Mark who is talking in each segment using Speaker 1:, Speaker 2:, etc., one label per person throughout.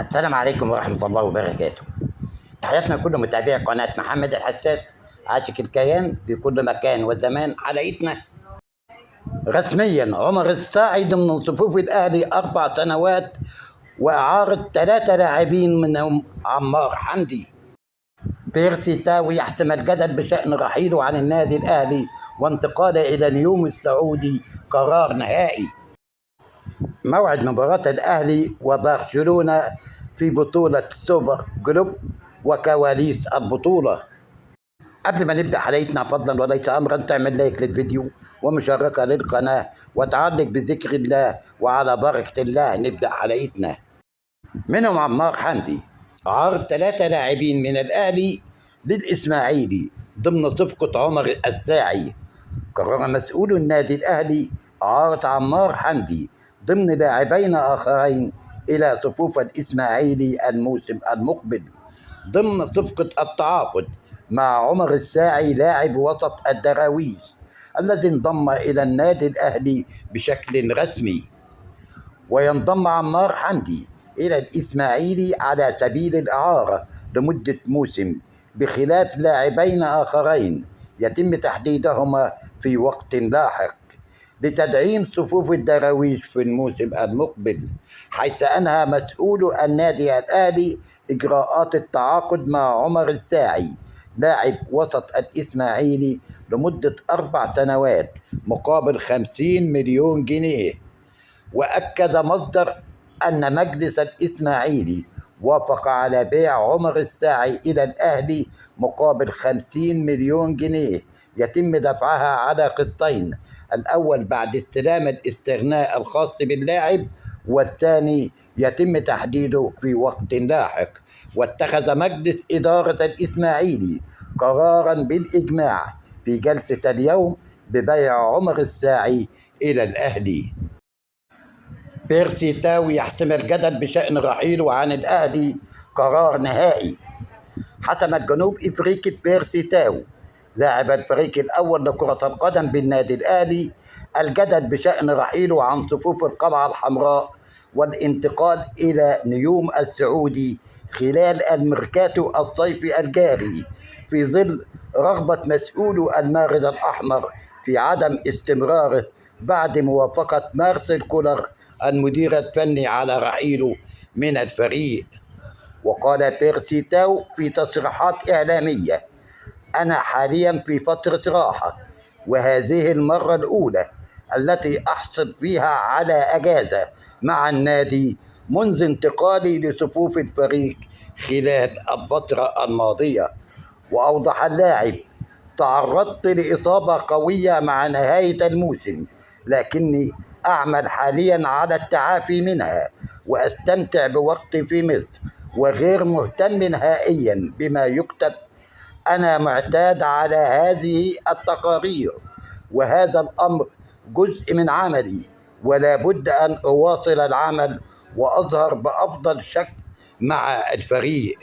Speaker 1: السلام عليكم ورحمة الله وبركاته. تحياتنا لكل متابعي قناة محمد الحساب عاشق الكيان في كل مكان وزمان. حلقتنا رسميا عمر الساعي ضمن صفوف الأهلي 4 سنوات وإعارة 3 لاعبين منهم عمار حمدي. بيرسي تاو يحسم الجدل بشأن رحيله عن النادي الأهلي وانتقاله إلى نيوم السعودي قرار نهائي. موعد مباراة الأهلي وبرشلونة في بطولة سوبر جلوب وكواليس البطولة. قبل ما نبدأ حلقتنا فضلا وليس أمرا تعمل لايك للفيديو ومشاركة للقناة وتعلق بذكر الله، وعلى بركة الله نبدأ حلقتنا. منهم عمار حمدي، عرض 3 لاعبين من الأهلي للإسماعيلي ضمن صفقة عمر الساعي. قرر مسؤول النادي الأهلي إعارة عمار حمدي ضمن لاعبين آخرين إلى صفوف الإسماعيلي الموسم المقبل ضمن صفقة التعاقد مع عمر الساعي لاعب وسط الدراويش الذي انضم إلى النادي الأهلي بشكل رسمي. وينضم عمار حمدي إلى الإسماعيلي على سبيل الإعارة لمدة موسم بخلاف لاعبين آخرين يتم تحديدهما في وقت لاحق لتدعيم صفوف الدراويش في الموسم المقبل، حيث أنهى مسؤول النادي الأهلي إجراءات التعاقد مع عمر الساعي لاعب وسط الإسماعيلي لمدة 4 سنوات مقابل 50 مليون جنيه. وأكد مصدر أن مجلس الإسماعيلي وافق على بيع عمر الساعي إلى الأهلي مقابل 50 مليون جنيه يتم دفعها على قسطين، الأول بعد استلام الاستغناء الخاص باللاعب، والثاني يتم تحديده في وقت لاحق. واتخذ مجلس إدارة الإسماعيلي قرارا بالإجماع في جلسة اليوم ببيع عمر الساعي إلى الأهلي. بيرسي تاو يحسم الجدل بشأن رحيله عن الأهلي قرار نهائي. حسم الجنوب إفريقي بيرسي تاو لاعب الفريق الأول لكرة القدم بالنادي الأهلي الجدل بشأن رحيله عن صفوف القلعة الحمراء والانتقال إلى نيوم السعودي خلال الميركاتو الصيفي الجاري، في ظل رغبة مسؤول المارد الأحمر في عدم استمراره بعد موافقة مارسيل كولر المدير الفني على رحيله من الفريق. وقال بيرسي تاو في تصريحات إعلامية: أنا حاليا في فترة راحة، وهذه المرة الأولى التي أحصل فيها على أجازة مع النادي منذ انتقالي لصفوف الفريق خلال الفترة الماضية. وأوضح اللاعب: تعرضت لإصابة قوية مع نهاية الموسم، لكني أعمل حاليا على التعافي منها وأستمتع بوقتي في مصر وغير مهتم نهائيا بما يكتب. أنا معتاد على هذه التقارير، وهذا الأمر جزء من عملي، ولا بد أن أواصل العمل وأظهر بأفضل شكل مع الفريق.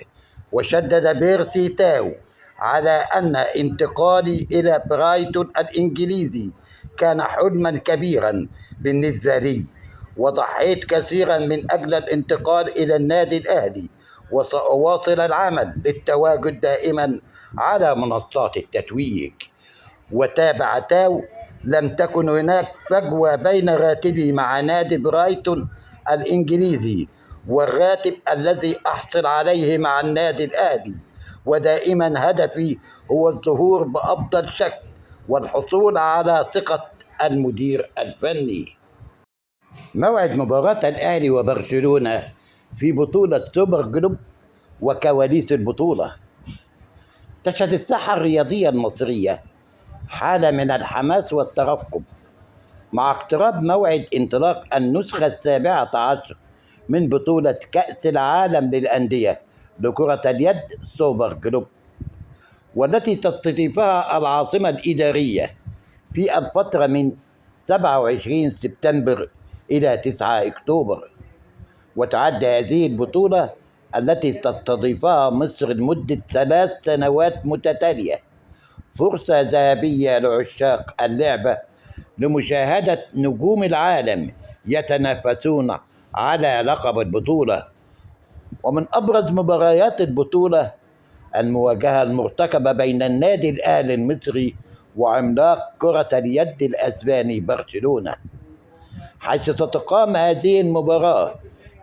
Speaker 1: وشدد بيرسي تاو على أن انتقالي إلى برايتون الإنجليزي كان حلما كبيرا بالنسبة لي، وضحيت كثيرا من أجل الانتقال إلى النادي الأهلي، وسأواصل العمل للتواجد دائما على منصات التتويج. وتابع تاو: لم تكن هناك فجوة بين راتبي مع نادي برايتون الإنجليزي والراتب الذي أحصل عليه مع النادي الأهلي، ودائما هدفي هو الظهور بأفضل شكل والحصول على ثقة المدير الفني. موعد مباراة الأهلي وبرشلونة في بطولة سوبر جلوب وكواليس البطولة. تشهد الساحة الرياضية المصرية حالة من الحماس والترقب مع اقتراب موعد انطلاق النسخة 17 من بطولة كأس العالم للأندية لكرة اليد سوبر جلوب، والتي تستضيفها العاصمة الإدارية في الفترة من 27 سبتمبر إلى 9 أكتوبر. وتعد هذه البطولة التي تستضيفها مصر لمدة 3 سنوات متتالية فرصة ذهبية لعشاق اللعبة لمشاهدة نجوم العالم يتنافسون على لقب البطولة. ومن أبرز مباريات البطولة المواجهة المرتقبة بين النادي الأهلي المصري وعملاق كرة اليد الأسباني برشلونة، حيث ستقام هذه المباراة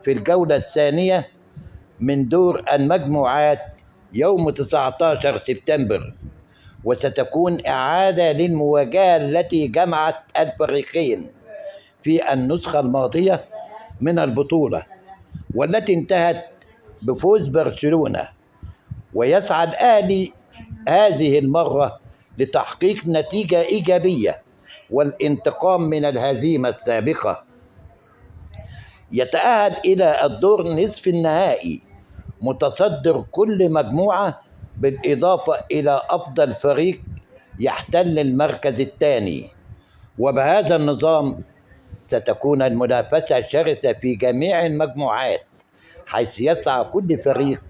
Speaker 1: في الجولة الثانية من دور المجموعات يوم 19 سبتمبر، وستكون إعادة للمواجهة التي جمعت الفريقين في النسخة الماضية من البطولة، والتي انتهت بفوز برشلونة. ويسعى الأهلي هذه المرة لتحقيق نتيجة إيجابية والانتقام من الهزيمة السابقة. يتأهل إلى الدور نصف النهائي متصدر كل مجموعة، بالإضافة إلى أفضل فريق يحتل المركز الثاني. وبهذا النظام ستكون المنافسة شرسة في جميع المجموعات، حيث يسعى كل فريق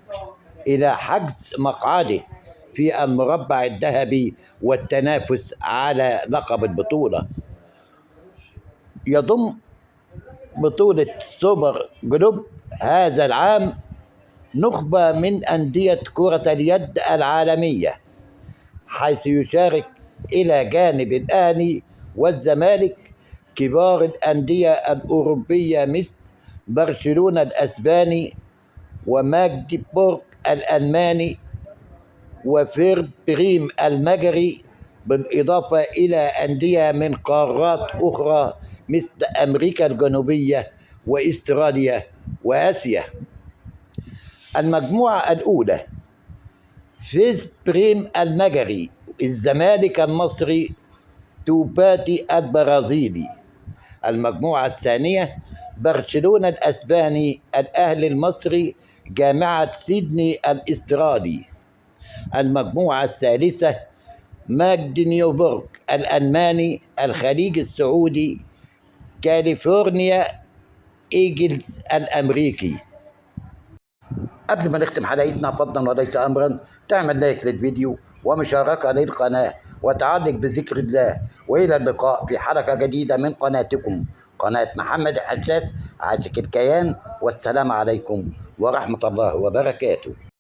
Speaker 1: إلى حجز مقعده في المربع الذهبي والتنافس على لقب البطولة. يضم بطولة سوبر جلوب هذا العام نخبة من أندية كرة اليد العالمية، حيث يشارك إلى جانب الأهلي والزمالك كبار الأندية الأوروبية مثل برشلونة الأسباني وماجدبورغ الألماني وفير بريم المجري، بالإضافة إلى أندية من قارات أخرى مثل أمريكا الجنوبية وإستراليا وآسيا. المجموعة الأولى: فيز بريم المجري، الزمالك المصري، توباتي البرازيلي. المجموعة الثانية: برشلونة الأسباني، الأهلي المصري، جامعة سيدني الأسترالي. المجموعة الثالثة: ماجدنيوبورغ الألماني، الخليج السعودي، كاليفورنيا إيجلز الأمريكي. قبل ما نختم حلقتنا، فضلا وليس أمرا، تعمل لايك للفيديو ومشاركة للقناة وتعلق بذكر الله. وإلى اللقاء في حلقة جديدة من قناتكم، قناة محمد الحشاف عاشق الكيان. والسلام عليكم ورحمة الله وبركاته.